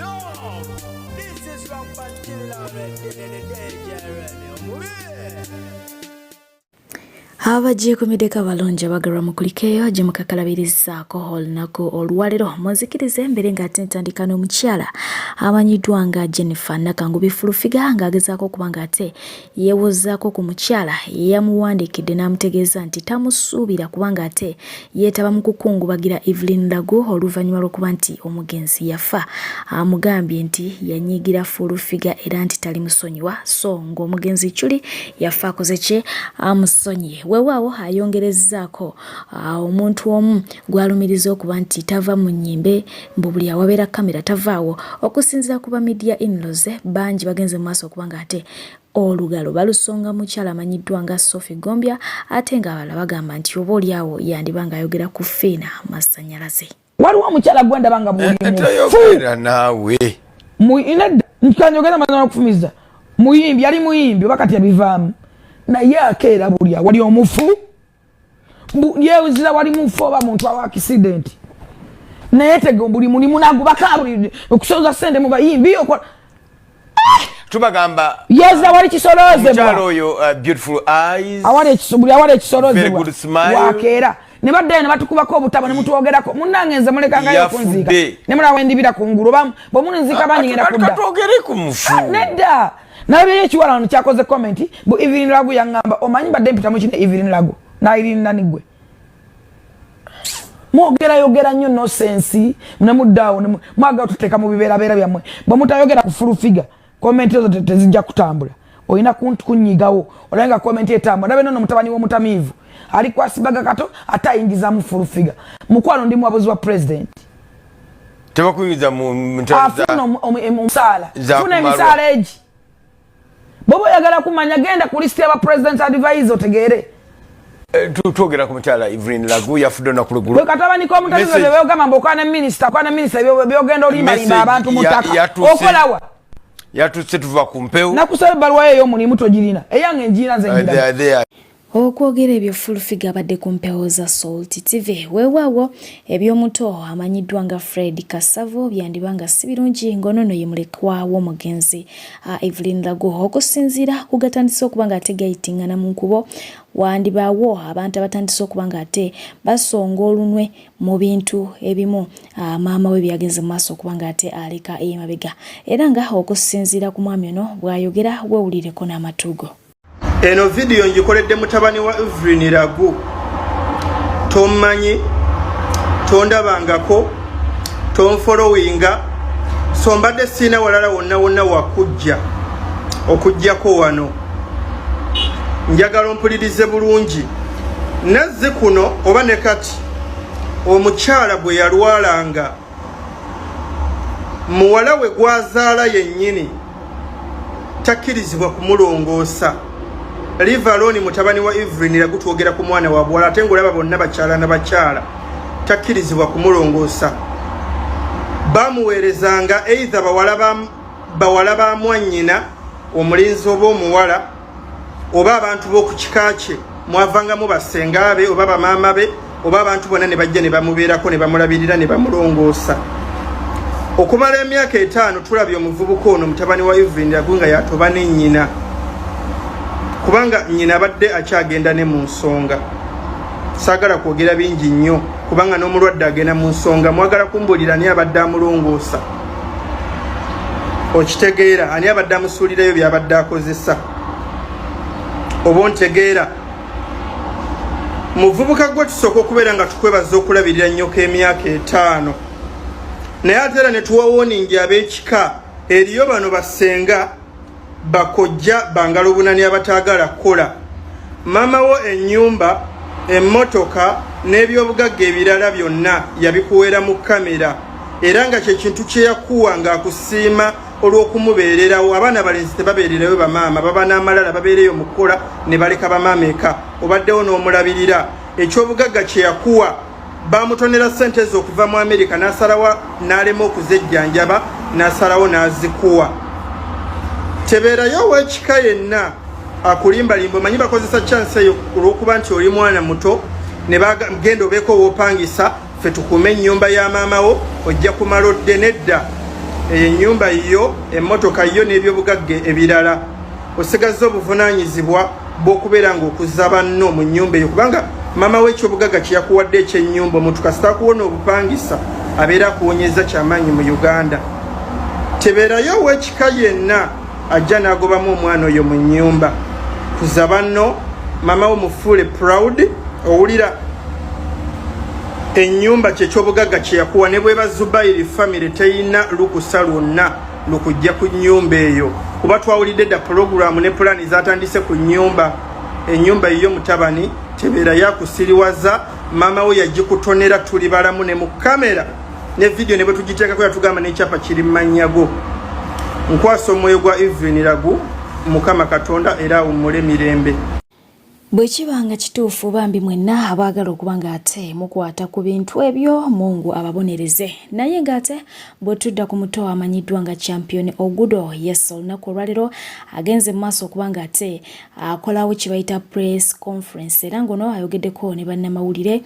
Yo, this is Rampant Killer DJ. Abagyekumiddeko abalungi abagalwa mukulikeeyo gye mukakalabirizaako olunaku olwaleero. Munzikirize mbere ng'ate ntandika n'omukyala amanyiddwa nga Jennifer Nakangubi Fulufiga ng'agezaako okuba ng'ate yeewozaako ku mukyala eyamuwandiikidde n'amutegeeza nti tamusuubira kubanga ate yeetaba mu kukungubagira Evelyn Lagu oluvannyuma lw'okuba nti omugenzi yafa. Amugambye nti yanyiigira Full Figure era nti talimusonyiwa so ng'omugenzi Chuli yafa akoze kye amusonyiye. Weewaawo ayongerezzaako omuntu omu gw'alumiriza okuba nti tava mu nnyimbe mbu buli awabeera kkamera tavaawo. Okusinziira ku ba media in-laws bangi bagenze mu maaso okuba ng'ate Olugalo balusonga mukyala amanyiddwa nga Sophie Gombya ate ng'abalala bagamba nti oba oli awo yandiba ng'ayogera ku Fiina Masannyalaze. Waliwo omukyala gwe ndaba nga buli eh, mufu naawe kanjogera mazima okufumiza muyimbi yali muyimbi oba kati yabivaamu naye akeera buli awali omufu yewuzira wali mufu oba muntu awa accident naye tege buli mulimu nagubaka buli okusoza sente mu bayimbi okola eh! Tubagamba yeza wali kisolozebwa oyo beautiful eyes awali ekisubuli awali ekisolozebwa wakeera ne baddayo ne batukubako obutabo ne mutwogerako munnange nze mulekangayo okunziika ne mulaba wendibira ku ngulu oba bwe munziika bangi ngenda kudda twogere ku mufu ah, nedda nalabyeyo ekiwala wano kyakoze comment bu Evelyn Lagu yaŋŋamba omanyi mbadde mpitamu kino Evelyn Lagu nairin nani gwe mwogera yogera nnyo no sense nemuddaawo mwagala tuteeka mu bibeerabeera byammwe bwe mutayogera ku full figure comment ezo tezijja kutambula olina kunyigawo olabe nga comment etambula ndabe nono mutabani w'omutamiivu ali kwasibaga kato ate ayingizamu full figure mukwano ndi muwabuzi wa president tebakuyingiza mu afuna omusaala funa emisaala egi bwoba oyagala kumanya genda ku list yaba president advisor otegeere. Eh, twogera ku mukyala Evelyn Lagu yafudde olunaku lweggulo. Gwe katabani k'omutamiivu ebyo byogamba mbu okwana minisita okwana minisita byogenda olimbalimba abantu mu ttaka okolawa yatuse tuva ku mpewo nakusaba ebbaluwa yo ey'omulimu togirina eyange ngiina nze ngirina. Okwogera ebyo Full Figure abadde ku mpewo za Salt TV. Weewaawo eby'omuto amanyiddwa nga Fred Kasavu byandiba nga si birungi ng'ono no ye mulekwa w'omugenzi Evelyn Lagu. Okusinziira ku gatandise okuba ng'ate gayitingana mu nkubo, wandibaawo abantu abatandise okuba ng'ate basonga olunwe mu bintu ebimu maama we byagenze mu maaso okuba ng'ate aleka emabega era nga okusinziira ku mwami ono bw'ayogera weewulireko n'amatu go. Eno vidiyo ngikoledde mutabani wa Evelyn Lagu. Tommanyi, tondabangako, tonfolowinga, so mbadde sirina walala wonna wonna wakujja okujjako wano. Njagala ompulirize bulungi. Nazzi kuno oba ne kati omukyala bwe yalwalanga muwala we gwazaala yennyini takkirizibwa kumulongoosa leave alone mutabani wa Evelyn Lagu twogera ku mwana wa buwala ate ng'olaba bonna bakyala na bakyala takkirizibwa kumulongoosa bamuweerezanga either bawala ba mwannyina omulenzi oba omuwala oba abantu b'oku kika kye mwavangamu basenga be oba bamaama be oba abantu bonna ne bajja ne bamubeerako ne bamulabirira ne bamulongoosa okumala emyaka etaano tulabye omuvubuka ono mutabani wa Evelyn Lagu nga yatoba ne nnyina kubanga nnyina abadde akyagenda ne mu nsonga saagala kwogera bingi nnyo kubanga n'omulwadde agenda mu nsonga mwagala kumbuulira ani abadde amulongoosa okitegeera ani abadde amusuulirayo byabadde akozesa oba ontegeera muvubuka gwe tusooka okubeera nga tukwebaza okulabirira nnyoko emyaka etaano naye ate era ne tuwa woningi ab'ekika eriyo bano basenga bakojja bangalo bunani abataagala kukola maama wo ennyumba emmotoka n'ebyobugagga ebirala byonna yabikuweera mu kamera era nga kyekintu kyeyakuwa ng'akusiima olw'okumubeererawo abaana abalenzi tebabeererayo bamaama baba n'amalala babeereyo mu kukola ne baleka bamaama eka obaddewo n'omulabirira ekyobugagga kyeyakuwa bamutonera ssente ezo okuva mu Amerika n'asalawo n'alema okuzejjanjaba n'asalawo n'azikuwa tebeerayo ow'ekika yenna akulimbalimba omanyi bakozesa chance eyo olw'okuba nti oli mwana muto ne bagenda obeeko w'opangisa ffe tukuume ennyumba ya maama wo ojja kumala odde nedda Eyo ennyumba yo, emmotoka yo n'ebyobugagga ebirala. Osigazza obuvunaanyizibwa bw'okubeera ng'okuza banno mu nnyumba eyo, kubanga maama w'ekyobugagga kye yakuwadde eky'ennyumba, omuntu kasita akuwona obupangisa abeera akuwonyeza kyamaanyi mu Uganda. Tebeerayo ow'ekika yenna ajja n'agobamu omwana oyo mu nnyumba. Kuza banno, maama wo mufuule proud. Owulira, ennyumba kyekyobugagga kye yakuwa, ne bweba Zubairi family teyina lukusa lwonna lukujja ku nnyumba eyo, kuba twawulidde dda pulogulaamu ne pulaani zatandise ku nnyumba. Ennyumba yiyo mutabani, tebeera yakusiriwaza. Maama we yagikutonera, tuli balamu ne mu kamera ne vidiyo ne bwe tugiteekako yatugamba n'ekyapa kiri mu mannya go. Nkwasa omwoyo gwa Evelyn Lagu Mukama Katonda, era awummule mirembe. Bwe kiba nga kituufu, bambi mwenna abaagala okuba ng'ate mukwata ku bintu ebyo, Mungu ababonereze. Naye ng'ate bwe tudda ku muto amanyiddwa nga Champion Ogudo, yes, olunaku olwaleero agenze mu maaso okuba ng'ate akolawo kye bayita press conference, era ng'ono ayogeddeko ne bannamawulire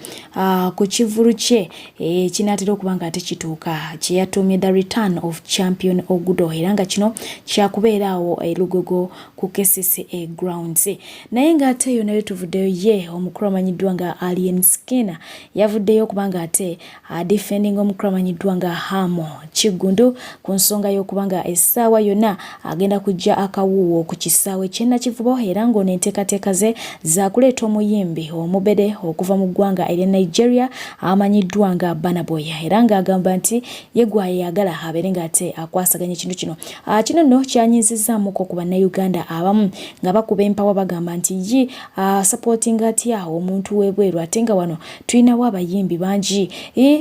ku kivvulu kye ekinaatera okuba ng'ate kituuka, kye yatuumye The Return of Champion Ogudo, era nga kino kyakubeera awo e Lugogo ku KCCA grounds. Naye ng'ate eyo nayo tuvuddeyo, ye omukulu amanyiddwa nga Alien Skin yavuddeyo okuba ng'ate adefending omukulu amanyiddwa nga Hamo Kiggundu ku nsonga y'okuba nga essaawa yonna agenda kujja akawuuwo ku kisaawe ky'e Nakivubo, era ng'ono enteekateeka ze zaakuleeta omuyimbi omubede okuva mu ggwanga erya Nigeria amanyiddwa nga Burna Boy, era ng'agamba nti ye gwayagala abeere ng'ate akwasaganya ekintu kino. Kino nno kyanyizizzaamuko ku Bannayuganda abamu nga bakuba empawa, bagamba nti ye asupportinga atya omuntu w'ebweru ate nga wano tulinawo abayimbi bangi,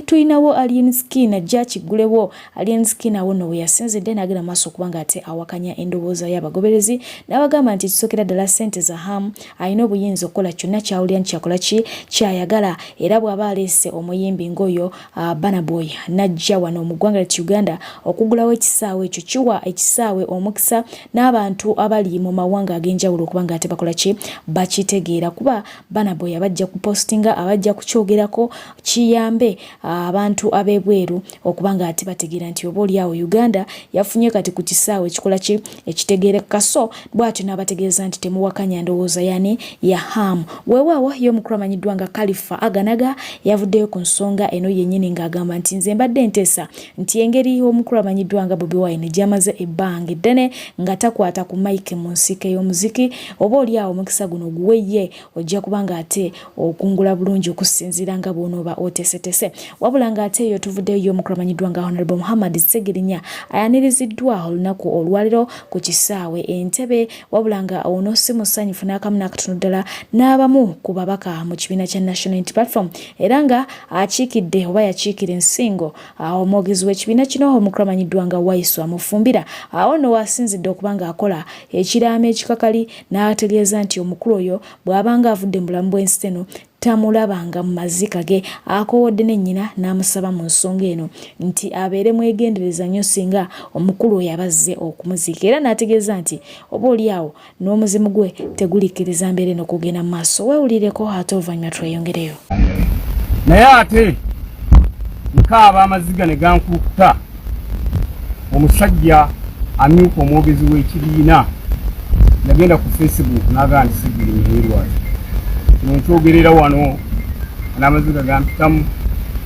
tulinawo Alien Skin ajja akiggulewo. Alien Skin awo nno we yasinzidde n'agenda mu maaso okuba ng'ate awakanya endowooza y'abagoberezi, n'abagamba nti ekisookera ddala ssente za Ham, alina obuyinza okukola kyonna ky'awulira nti kyakola ki ky'ayagala, era bw'aba aleese omuyimbi ng'oyo Burna Boy n'ajja wano mu ggwanga lyattu Uganda okuggulawo ekisaawe ekyo, kiwa ekisaawe omukisa n'abantu abali mu mawanga ag'enjawulo okuba nga ate bakola ki bakitegeera, kuba Burna Boy abajja kupostinga, abajja kukyogerako, kiyambe abantu ab'ebweru okuba nga ate bategeera nti oba oli awo Uganda yafunye kati ku kisaawe ekikola ki ekitegeereka. So bw'atyo n'abategeeza nti temuwakanya ndowooza yani ya Ham. Weewaawo ye omukulu amanyiddwa nga Khalifa Aganaga yavuddeyo ku nsonga eno yennyini ng'agamba nti nze mbadde nteesa nti engeri omukulu amanyiddwa nga Bobi Wine gy'amaze ebbanga eddene nga takwata ku mike mu nsiike y'omuziki, oba oli awo omukisa guno guwe ye, ojja kuba ng'ate okungula bulungi okusinziira nga bw'onooba oteeseteese. Wabula ng'ate eyo tuvuddeyo, ye omukulu amanyiddwa nga Honorable Muhammad Ssegirinya ayaniriziddwa olunaku olwaleero ku kisaawe Entebbe, wabula nga ono si musanyufu n'akamu n'akatono ddala n'abamu ku babaka mu kibiina kya National Unity Platform, era nga akiikidde oba yakiikira ensingo omwogezi w'ekibiina kino omukulu amanyiddwa nga Waiswa Mufumbira. Awo nno waasinzidde okuba ng'akola ekiraamo ekikakali n'ategeeza nti omukulu oyo bw'abanga avudde mu bulamu bw'ensi eno tamulabanga mu maziika ge. Akoowodde ne nnyina n'amusaba mu nsonga eno nti abeere mwegendereza nnyo singa omukulu oyo aba azze okumuziika, era n'ategeeza nti oba oli awo n'omuzimu gwe tegulikkiriza mbeera eno kugenda mu maaso. Weewulireko ate oluvannyuma tweyongereyo. Naye ate nkaaba amaziga ne gankulukuta. Omusajja amyuka omwogezi w'ekibiina yagenda ku Facebook n'agamba nti Ssegirinya yeerwaza. Kino nkyogerera wano n'amaziga gampitamu.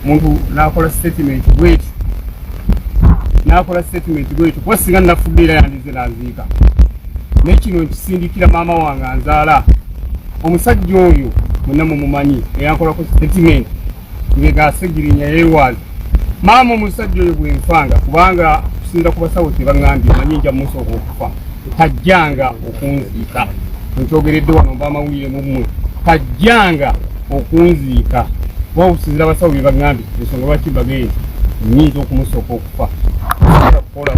Omuntu n'akola statement bweti, n'akola statement bweti, kuba singa nafudde era yandize n'anziika. Naye kino nkisindikira maama wange anzaala. Omusajja oyo mwenna mumumanyi eyankolako statement ngega Ssegirinya yeerwaza. Maama, omusajja oyo bwenfanga, kubanga kusinza ku basawo tebaŋŋambye, manyi nja musooka okufa, tajjanga okunziika. Nkyogeredde wano mba amawulire mummwe, tajjanga okunziika kuba okusinzira abasawo bye baŋŋambye, ensonga lwaki mbagee nti nnyinza okumusooka okufa. Kukola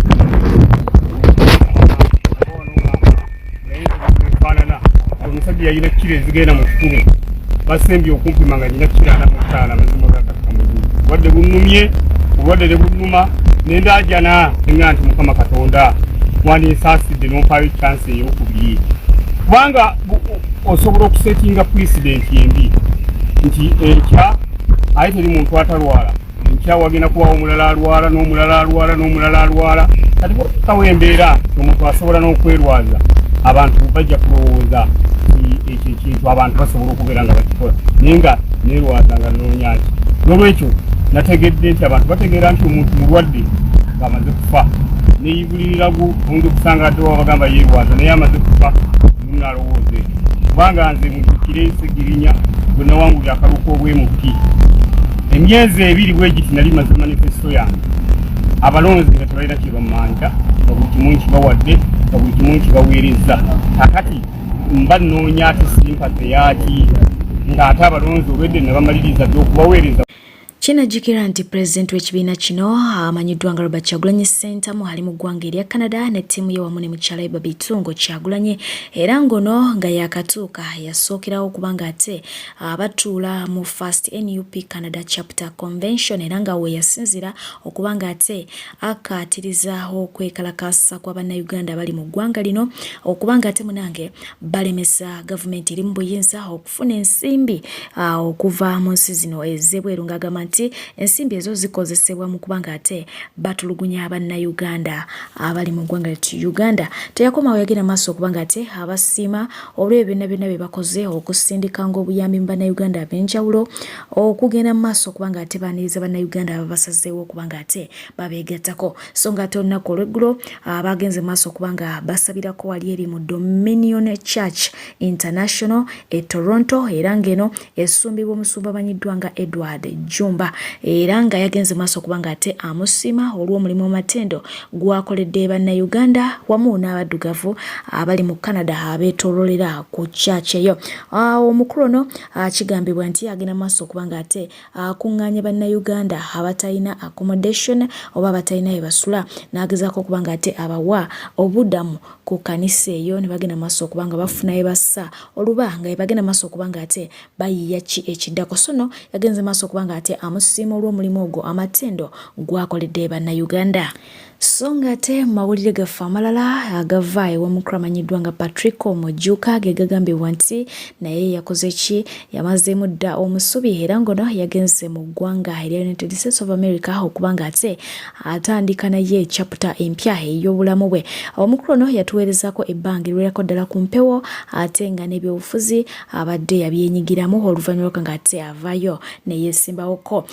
faanana omusajja yalina kiro ezigenda mu 1,000, basembye okumpima nga nina kiro 45. Amazima gakakkamugu, obulwadde bunnumye, obulwadde ne bunnuma nendaajana nenga nti Mukama Katonda wandinsaaside nompaayo chance eyokubiri, kubanga osobola okusetinga precedent embi nti enkya aye teri muntu atalwala. Enkya wagenda kubawo omulala alwala, n'omulala alwala, n'omulala alwala. Kati bwotekawo embeera omuntu asobola n'okwerwaza, abantu bajja kulowooza nti ekyo ekintu abantu basobola okubeera nga bakikola, naye nga nerwaza nga nnoonya ki? N'olwekyo nategedde nti abantu bategeera nti omuntu mulwadde ng'amaze kufa. Neyibuliriragu oyinza okusanga ate wabagamba yeerwaza naye amaze kufa, nalowooza ekyo. Kubanga nze mujjukire Ssegirinya gwe nawangulira akalulu k'obwemuki emyezi 2 bwegiti, nali maze manifesto yange, abalonzi nga tebalina kye bammanja, nga buli kimu nkibawadde, nga buli kimu nkibaweerezza. Kakati mba nnoonya ate sympathy yaaki, ng'ate abalonzi olwedde nabamaliriza by'okubaweereza? Kinajjukira nti pulezidenti w'ekibiina kino amanyiddwa nga Robert Kyagulanyi Ssentamu ali mu ggwanga erya Canada ne ttiimu ye wamu ne mukyala we Babitungo Kyagulanyi, era ngono nga yakatuuka yasookerawo okuba nga ate abatuula mu First NUP Canada Chapter Convention, era nga we yasinzira okuba nga ate akkaatiriza okwekalakaasa kwa Bannayuganda abali mu ggwanga lino okuba nga ate munange balemesa gavumenti eri mu buyinza okufuna ensimbi okuva mu nsi zino ez'ebweru, ng'agamba nti ensimbi ezo zikozesebwa mu kuba nga ate batulugunya Bannayuganda abali mu ggwanga lyattu Uganda. Teyakomawo, yagenda maaso okuba nga ate abasiima olw'ebyo byonna byonna bye bakoze okusindikanga obuyambi mu Bannayuganda ab'enjawulo, okugenda mu maaso okuba nga ate baaniriza Bannayuganda ababasazeewo okuba nga ate babeegattako. So nga ate olunaku olw'eggulo bagenze maaso okuba nga basabirako wali eri mu Dominion Church International e Toronto, era ng'eno esumbibwa omusumba amanyiddwa nga Edward Jumba, era nga yagenze maaso okuba nga ate amusiima olw'omulimu amatendo gwakoledde Bannayuganda wamu n'abaddugavu abali mu Canada abeetoololera ku church eyo. Omukulu ono kigambibwa nti agenda maaso okuba nga ate akuŋŋaanya Bannayuganda abatalina accommodation oba abatalina we basula, n'agezaako okuba nga ate abawa obudamu ku kkanisa eyo ne bagenda maaso okuba nga bafuna we bassa oluba nga bagenda maaso okuba nga ate bayiiya ki ekiddako. So no yagenze maaso okuba nga ate amusiima olw'omulimu ogwo amatendo gwakoledde Bannayuganda. So nga ate mu mawulire gaffe amalala agava ew'omukulu amanyiddwa nga Patrick Omujuka ge gagambibwa nti naye yakoze ki, yamazeemu dda omusubi, era ngono yagenze mu ggwanga erya United States of America okuba nga ate atandika naye chapter empya ey'obulamu bwe. Omukulu ono yatuweerezaako ebbanga eriwerako ddala ku mpewo, ate nga n'ebyobufuzi abadde yabyenyigiramu oluvannyuma lw'okuba nga ate avaayo ne yeesimbawoko.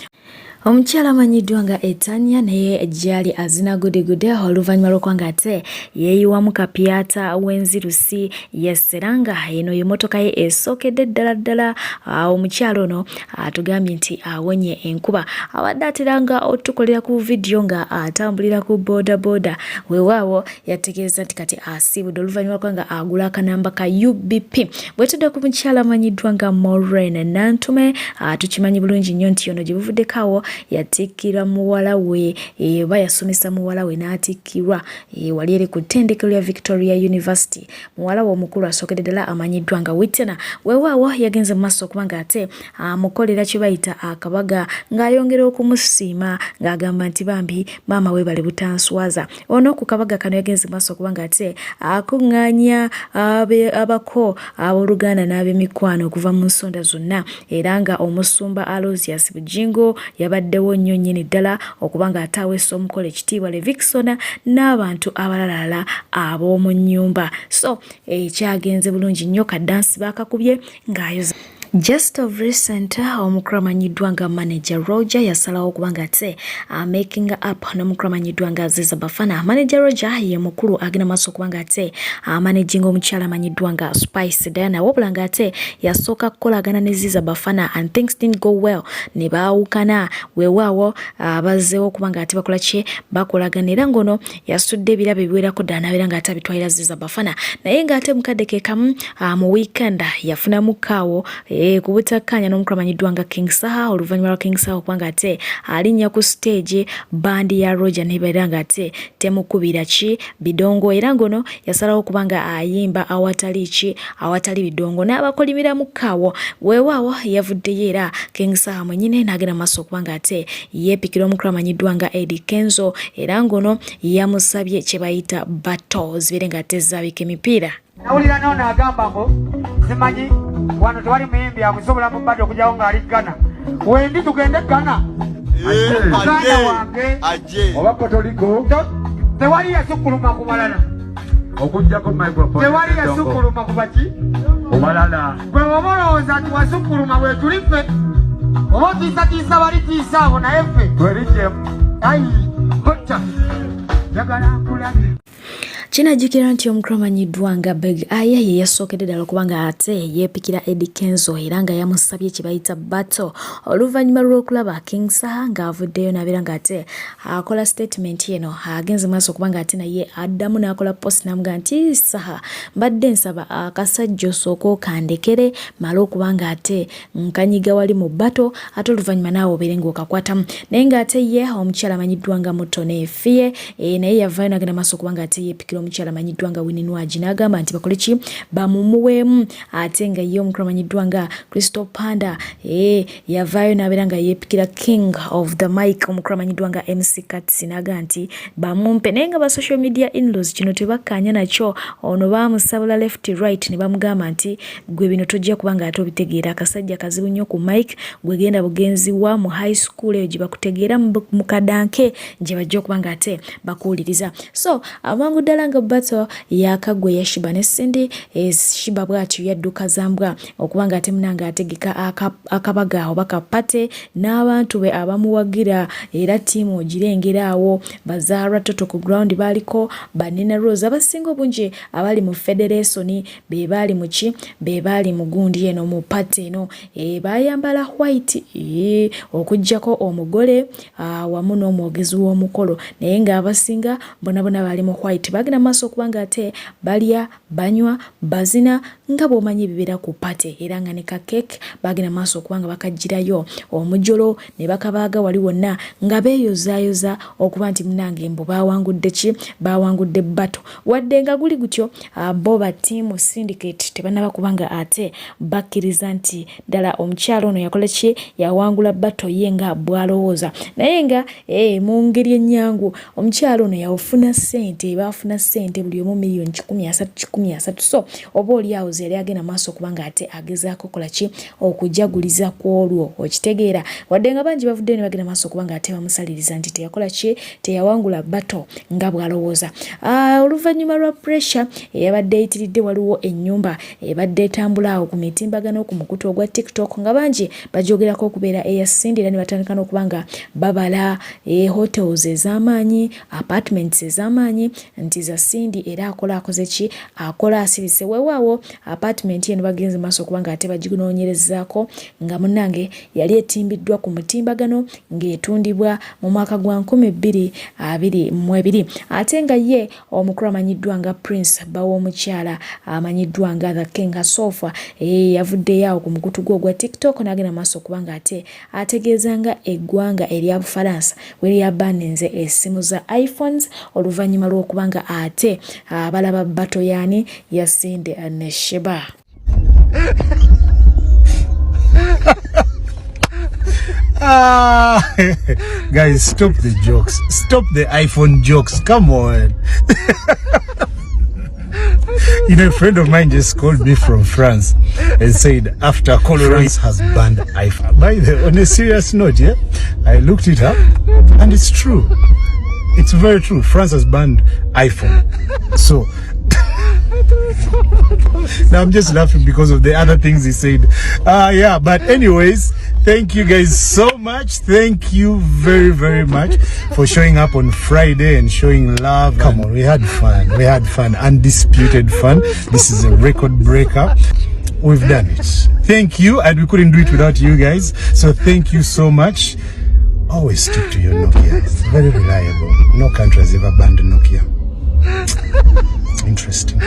Omukyala amanyiddwa nga Etania naye gyali azina gudegude oluvannyuma lw'okuba nga ate yeeyiwamu kapyata w'enzirusi. Yes, era nga eno y'emmotoka ye esookedde ddala ddala. Omukyala ono atugambye nti awonye enkuba, abadde atera nga otukolera ku vidiyo nga atambulira ku bodaboda. Weewaawo yategeeza nti kati asiibudde oluvannyuma lw'okuba nga agula akanamba ka UBP. Bwe tudda ku mukyala amanyiddwa nga Maureen Nantume, tukimanyi bulungi nnyo nti ono gye buvuddeko awo yatikkirwa muwala we, oba yasomesa muwala we n'atikkirwa wali eri ku ttendekero lya Victoria University. Muwala we omukulu asookedde ddala amanyiddwa nga Witena, weewaawo yagenze mu maaso okuba nga ate amukolera kye bayita akabaga ng'ayongera okumusiima ng'agamba nti bambi maama weebale butanswaza. Ono ku kabaga kano yagenze maaso okuba nga ate akuŋŋaanya abako, abooluganda n'ab'emikwano okuva mu nsonda zonna, era nga omusumba Aloysius Bugingo yabaddewo nnyo nnyini ddala okuba nga ate aweesa omukolo ekitiibwa, Levixone n'abantu abalalalala ab'omu nnyumba. So ekyagenze bulungi nnyo, kaddansi baakakubye ng'ayoza. Just of recent, omukulu amanyiddwa nga manager Roger yasalawo okuba nga ate making up n'omukulu amanyiddwa nga Aziza Bafana. Manager Roger ye mukulu agenda maaso okuba nga ate managing omukyala amanyiddwa nga Spice Diana, wabula nga ate yasooka kukolagana ne Ziza Bafana and things didn't go well ne baawukana. Weewaawo bazzeewo okuba nga ate bakola ki, bakolagana, era ng'ono yasudde ebirabo ebiwerako ddala n'abeera nga ate abitwalira Ziza Bafana, naye ng'ate mukadde ke kamu mu weekend yafunamu kaawo ku butakkaanya n'omukulu amanyiddwa nga King Saha, oluvannyuma lwa King Saha okuba nga ate alinnya ku stage bandi ya Roger nebeera nga ate temukubira ki bidongo, era ng'ono yasalawo okuba nga ayimba awatali ki, awatali bidongo n'abakolimiramu kaawo. Weewaawo yavuddeyo era King Saha mwennyini n'agenda mu maaso okuba nga ate yeepikira omukulu amanyiddwa nga Eddy Kenzo, era ng'ono yamusabye kye bayita battle zibeere nga ate zaabika emipiira. Nawulira noono agamba mbu simanyi wano tewali muyimbi akusobola mu battle okugyawo ng'ali Ghana. Wendi tugende Ghana. Muganda wange oba Potoliko. Tewali yasukkuluma ku balala. Okuggyako microphone. Tewali yasukkuluma ku baki? Ku balala. Gwe oba olowooza nti wasukkuluma, bwetuli ffe. Oba otiisatiisa bali, tiisa abo, naye ffe twerijjemu. Ayi kojja, njagala nkulabe. Kinajjukira nti omukulu amanyiddwa nga Big Eye ye yasookedde ddala okuba nga ate yeepikira Eddy Kenzo era nga yamusabye kye bayita battle, oluvannyuma lw'okulaba King Saha ng'avuddeyo n'abeera ng'ate akola statement eno, agenze maaso okuba ng'ate naye addamu n'akola post n'amugamba nti, "Saha, mbadde nsaba akasajja osooke okandekere male okuba ng'ate nkanyiga wali mu battle, ate oluvannyuma naawe obeere ng'okakwatamu." Naye ng'ate ye omukyala amanyiddwa nga Mutone Fie naye yavaayo n'agenda maaso okuba ng'ate yeepikira omukyala amanyiddwa nga Winnie Nwagi, n'agamba nti bakole ki, bamumuweemu. Ate nga ye omukulu amanyiddwa nga Crystal Panda yavaayo n'abeera nga yeepikira King of the Mic, omukulu amanyiddwa nga MC Kats, n'agamba nti bamumpe. Naye nga ba social media inlaws kino tebakkaanya nakyo. Ono baamusabula left, right, ne bamugamba nti, "Gwe bino tojja kuba nga ate obitegeera, akasajja kazibu nnyo ku mic. Gwe genda bugenzi wa mu high school eyo gye bakutegeera mu kadanke, gye bajja okuba nga ate bakuwuliriza." So amangu ddala nga battle yakaggwa eya Sheebah ne Cindy, Sheebah bw'atyo yadduka zambwa okuba nga ate munange ategeka akabaga oba ka party n'abantu be abamuwagira, era ttiimu ogirengera awo, bazaalwa toto ku ground baaliko banina Rose, abasinga obungi abali mu federation be baali muki, be baali mu gundi eno, mu party eno. Bayambala white okuggyako omugole wamu n'omwogezi w'omukolo, naye ng'abasinga bonabona baali mu white. Bagenda mu maaso okuba nga ate balya, banywa, bazina nga bw'omanyi ebibeera ku party, era nga ne ka cake bagenda mu maaso okuba nga bakagirayo omujolo ne bakabaaga wali wonna nga beeyozaayoza okuba nti munange mbu baawangudde ki, baawangudde battle. Wadde nga guli gutyo, bo ba ttiimu Syndicate tebannaba kubanga ate bakkiriza nti ddala omukyalo ono yakola ki, yawangula battle ye nga bw'alowooza. Naye nga mu ngeri ennyangu, omukyalo ono yafuna ssente, baafuna ssente buli omu miliyoni 130, 130. So oba oli awo ze yali agenda maaso okuba nga ate agezaako kola ki, okujaguliza ku olwo, okitegeera? Wadde nga bangi bavuddeyo ne bagenda maaso okuba nga ate bamusaliriza nti teyakola ki, teyawangula battle nga bw'alowooza. Oluvannyuma lwa pressure eyabadde eyitiridde, waliwo ennyumba ebadde etambula awo ku mitimbagano ku mukutu ogwa TikTok nga bangi bagyogerako okubeera eya Cindy, era ne batandika n'okuba nga babala hotels ez'amaanyi, apartments ez'amaanyi nti za Cindy, era akola akoze ki, akola asirise. Weewaawo apartment eno bagenze maaso okuba nga ate baginoonyerezaako nga munnange yali etimbiddwa ku mutimbagano ng'etundibwa mu mwaka gwa 2022. Ate nga ye omukulu amanyiddwa nga Prince, bba w'omukyala amanyiddwa nga The King Asofa, yavuddeyo awo ku mukutu gwe ogwa TikTok n'agenda maaso okuba nga ate ategeeza nga eggwanga erya Bufalansa we lyabaninze essimu za iPhones oluvannyuma lw'okuba nga ate abalaba battle yaani ya Cindy ne Sheebah. Ah, guys, stop the jokes. Stop the iPhone jokes. Come on. A friend of mine just called me from France and said after France has banned iPhone. By the on a serious note, yeah, I looked it up and it's true. It's very true. France has banned iPhone. So now I'm just laughing because of the other things he said. Yeah, but anyways, thank you guys so much. Thank you very, very much for showing up on Friday and showing love. Come on, we had fun. We had fun, undisputed fun. This is a record breaker. We've done it. Thank you, and we couldn't do it without you guys. So thank you so much. Always stick to your Nokia. It's very reliable. No country has ever banned Nokia. Interesting.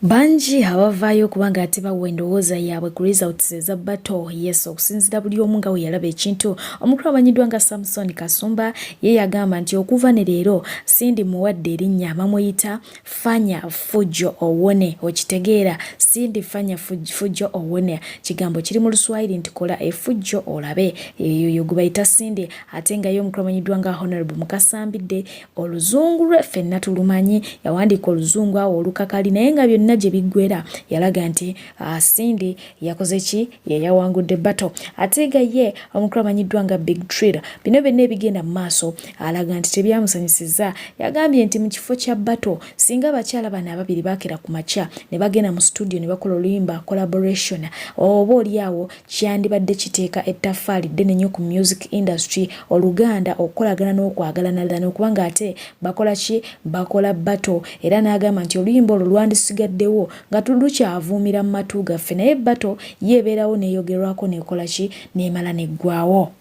Bangi abavaayo okuba nga ate bawa endowooza yaabwe ku results eza battle, yes, okusinziira buli omu nga we yalaba ekintu. Omukulu amanyiddwa nga Samson Kasumba ye yagamba nti okuva ne leero Cindy muwadde erinnya, bamuyita Fanya Fujo Owone, okitegeera? Cindy Fanya Fujo Owone, kigambo kiri mu Luswayiri nti kola efujjo olabe. Eyo yo gwe bayita Cindy. Ate nga ye omukulu amanyiddwa nga Honorable Mukasambidde, oluzungu lwe ffenna tulumanyi, yawandiika oluzungu awo olukakali, naye nga byonna Byonna gye biggwera yalaga nti Cindy yakoze ki, ye yawangudde battle. Ate nga ye omukulu amanyiddwa nga Big Trill bino byonna ebigenda mu maaso alaga nti tebyamusanyusizza. Yagambye nti mu kifo kya battle singa abakyala bano ababiri baakera ku makya ne bagenda mu studio ne bakola oluyimba collaboration oba oli awo kyandibadde kiteeka ettaffaali ddene nnyo ku music industry Oluganda okukolagana n'okwagalana than okuba ng'ate bakola ki, bakola battle. Era n'agamba nti oluyimba olwo lwandisigaddewo nga lukyavuumira mu matu gaffe naye battle yo ebeerawo n'eyogerwako n'ekola ki, n'emala n'eggwawo.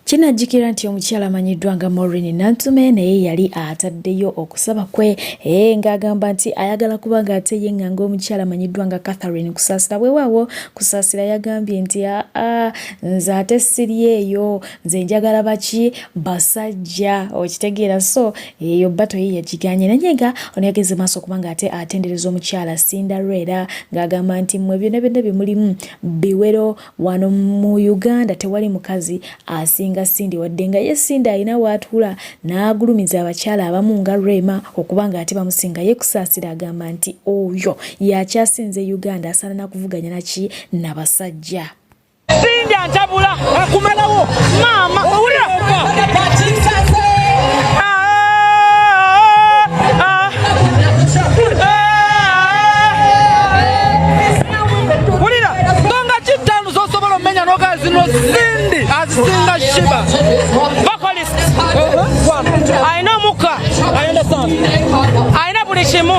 Kinajjukirwa nti omukyala amanyiddwa nga Maureen Nantume naye yali ataddeyo okusaba kwe ee ng'agamba nti ayagala kuba ng'ate yeŋŋanga omukyala amanyiddwa nga Catherine Kusaasira. Weewaawo Kusaasira yagambye nti aa nze ate siri eyo, nze njagala baki basajja, okitegeera. So eyo bato ye yagiganye naye nga ono yagenze maaso okuba ng'ate atendereza omukyala Cinderella ng'agamba nti mmwe byonna byonna bye mulimu biwero. Wano mu Uganda tewali mukazi asinga Cindy wadde nga ye Cindy alina w'atuula n'agulumiza abakyala abamu nga Rema okuba nga ate bamusinga. Ye Kusaasira agamba nti oyo y'akyasinze Uganda asaana na kuvuganya naki na basajja. Cindy antabula akumalawo maama owulira. Wulira ngonga ki ttaano z'osobola omenya nogaa zino Cindy azisinga Shiba vocalist alina omukka alina buli kimu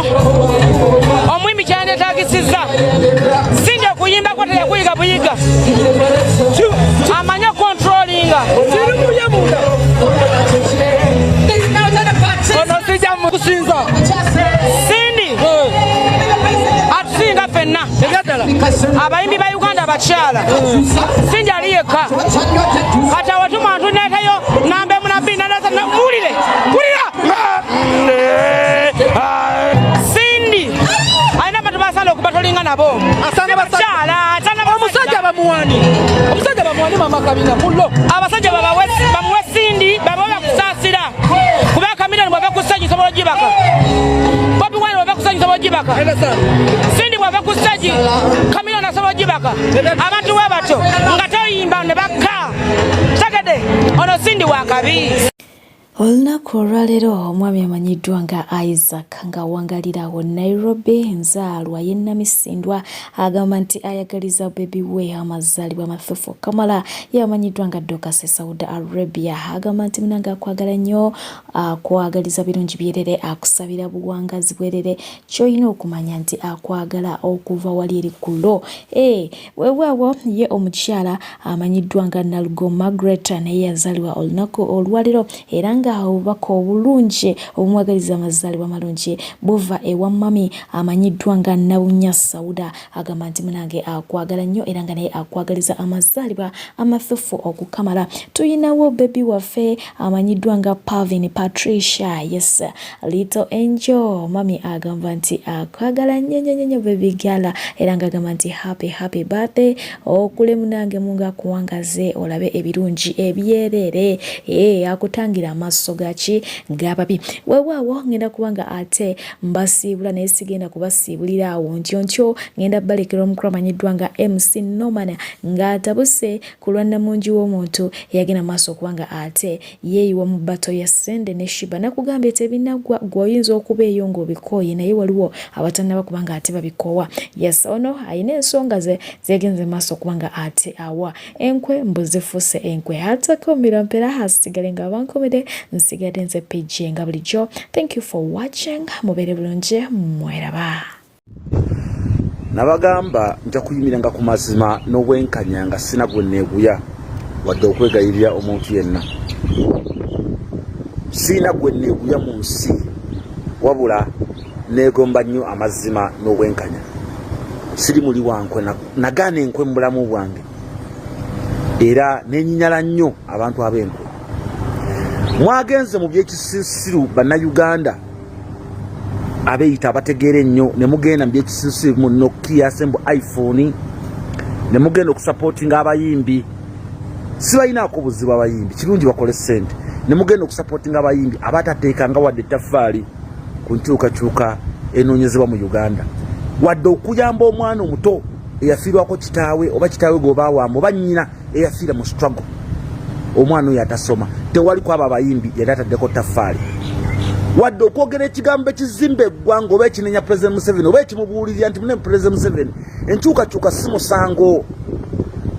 omuyimbi kyandetagisiza. Cindy okuyimbako teyakuyiga buyiga, amanye controllinga ono sijja mukusinza Cindy atusinga ffenna abayimbi ba Uganda abakyala. Cindy ali yekka kati awo tumwa tuneetayo namba emu na bbiri nana muwulire wulira Cindy alina abantu basaana okuba tolinga nabo bakyala. Omusajja bamuwani, omusajja bamuwani mama kabina mullo. Abasajja bamuwe Cindy, babawe bakusaasira kuba Chameleone bwava ku stage sobola ogibaka, Bobi Wine bwava ku stage sobola ogibaka, Cindy bwava ku stage Chameleone asobola ogibaka. Abantu we batyo nga toyimba ne bakka tegede ono Cindy wakabi. Olunaku olwaleero omwami amanyiddwa nga Isaac ng'awangalira awo Nairobi nzaalwa y'e Namisindwa agamba nti ayagaliza bebi we amazaalibwa amathufu Kamala ye amanyiddwa nga Dorcas e Saudi Arabia. Agamba nti munange akwagala nnyo, akwagaliza birungi byerere, akusabira buwangazi bwerere, ky'olina okumanya nti akwagala okuva wali eri ku lo. Weewaawo ye omukyala amanyiddwa nga Nalugo Margaret naye yazaalibwa olunaku olwaleero era nga obubaka obulungi obumwagaliza amazaalibwa amalungi buva ewa mami amanyiddwa nga Nabunya Sauda. Agamba nti munange akwagala nnyo era nga naye akwagaliza amazaalibwa amathufu okukamala. Tuyinawo bebi waffe amanyiddwa nga Pavin Patricia, yes Little Angel, mami agamba nti akwagala nnyo nnyo nnyo baby girl era nga agamba nti happy happy birthday, okule munange munga akuwangaze olabe ebirungi ebyereere, akutangira amaaso gaki gababi. Weewaawo ngenda kuba nga ate mbasiibula naye sigenda kubasiibulira awo ntyo ntyo, ngenda balekera omukulu amanyiddwa nga MC Norman ng'atabuse ku lwa nnamungi w'omuntu eyagenda mu maaso okuba nga ate yeeyiwa mu battle ya Cindy ne Sheebah. Nakugambye tebinaggwa, ggwe oyinza okuba eyo ng'obikooye naye waliwo abatannaba kuba nga ate babikoowa. Yes, ono alina ensonga ze zeyagenze maaso okuba nga ate awa enkwe mbu zifuuse enkwe. Atakuumira mpera asigale nga abankumire, nsigadde nze PG nga bulijjo. Thank you for watching, mubeere bulungi, mweraba. Nabagamba nja kuyimiranga ku mazima n'obwenkanya nga sina gwe neeguya wadde okwegayirira omuntu yenna. Sirina gwe neeguya mu nsi wabula neegomba nnyo amazima n'obwenkanya. Siri muli wa nkwe, nagaana enkwe mu bulamu bwange era nenyinyala nnyo abantu ab'enkwe. Mwagenze mu by'ekisirusiru Bannayuganda abeeyita abategeera ennyo ne mugenda mu byekisirusiru mu Nokia sembu iPhone ne mugenda okusapootinga abayimbi. Sibalinaako buzibu abayimbi, kirungi bakole ssente. Ne mugenda okusapootinga abayimbi abatateekanga wadde ettaffaali ku nkyukakyuka enoonyezebwa mu Uganda. Wadde okuyamba omwana omuto eyafiirwako kitaawe oba kitaawe gwebaawamba oba nnyina eyafiira mu struggle, omwana oyo atasoma, tewali kwabo abayimbi yali ataddeko taffaali. Wadde okwogera ekigambo ekizimba eggwanga oba ekinenya President Museveni oba ekimubuulirira nti mune President Museveni, enkyukakyuka si musango,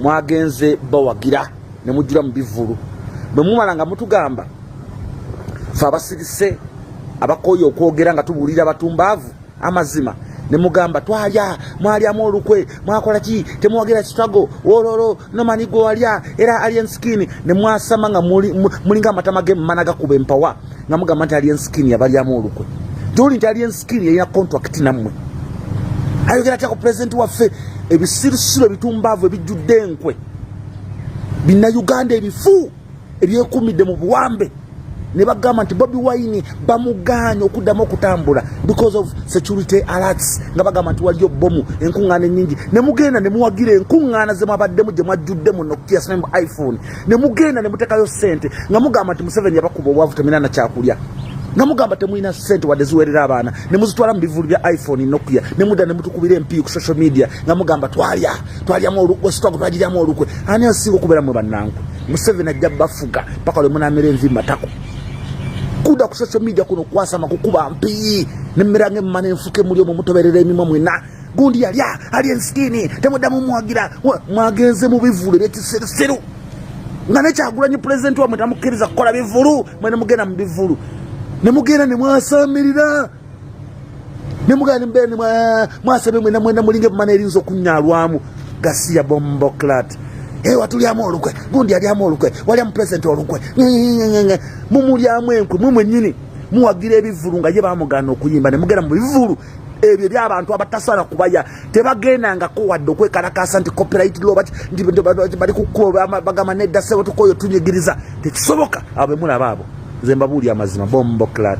mwagenze bawagira ne mujjula mu bivvulu. Bwe mumala nga mutugamba fe abasirise abakooye okwogera nga tubuulira abatumbaavu amazima, ne mugamba twalya, mwalyamu olukwe, mwakola ki, temuwagira struggle, wololo nomani gwe walya era Alien Skin. Ne mwasama nga mulinga amatama g'emmana gakuba empawa, nga mugamba nti Alien Skin yabalyamu olukwe. Gyoli nti Alien Skin yalina contract nammwe, ayogera atya ku pulezidenti waffe? Ebisirusiru ebitumbaavu ebijjudde enkwe, Bannayuganda ebifu ebyekumidde mu buwambe, ne bagamba nti Bobi Wine bamugaanye okuddamu okutambula because of security alerts, nga bagamba nti waliyo bomu, enkuŋŋaana ennyingi. Ne mugenda ne muwagira enkuŋŋaana ze mwabaddemu, gye mwajjudde mu Nokia mu iPhone, ne mugenda ne muteekayo ssente nga mugamba nti Museveni yabakuba obwavu, temulina na kyakulya, nga mugamba temulina ssente wadde ziwerera abaana, ne muzitwala mu bivulu bya iPhone, Nokia, ne mudda ne mutukubira empiyi ku social media nga mugamba twalya, twalyamu olukwe, struggle twagiryamu olukwe. Ani asinga okubeera mwe bannankwe? Museveni ajja bafuga paka lwe munaamera envi matako. Kudda ku social media kuno kwasama kukuba mpiyi nemmera ng'emmana enfuke, muli omwo mutoberera emimwa mwena. Gundi yalya Alien Skin, temuddamu muwagira. Mwagenze mu bivulu ebyekisirusiru nga nekyagulanyi pulezidenti wamwe tamukkiriza kukola bivulu, mwe nemugenda mu bivulu, nemugenda nemwasamirira, nemugenda nembeera mwasabye mwena mwena mulinga emumana erinza okunyalwamu gasiya bomboclat. Watulyamu olukwe, gundi alyamu olukwe, walyamu pulezidenti olukwe, mumulyamu enkwe. Mwe mwennyini muwagira ebivulu nga ye bamugaana okuyimba, ne mugenda mu bivulu ebyo ebyabantu abatasaana kubaya, tebagendangako wadde okwekalakasa nti copyright law nti bali kukuba, bagamba nedda ssebo, tukoyo tunyigiriza, tekisoboka. Abo bemulaba abo, nze mbabuulya amazima, bomboclat.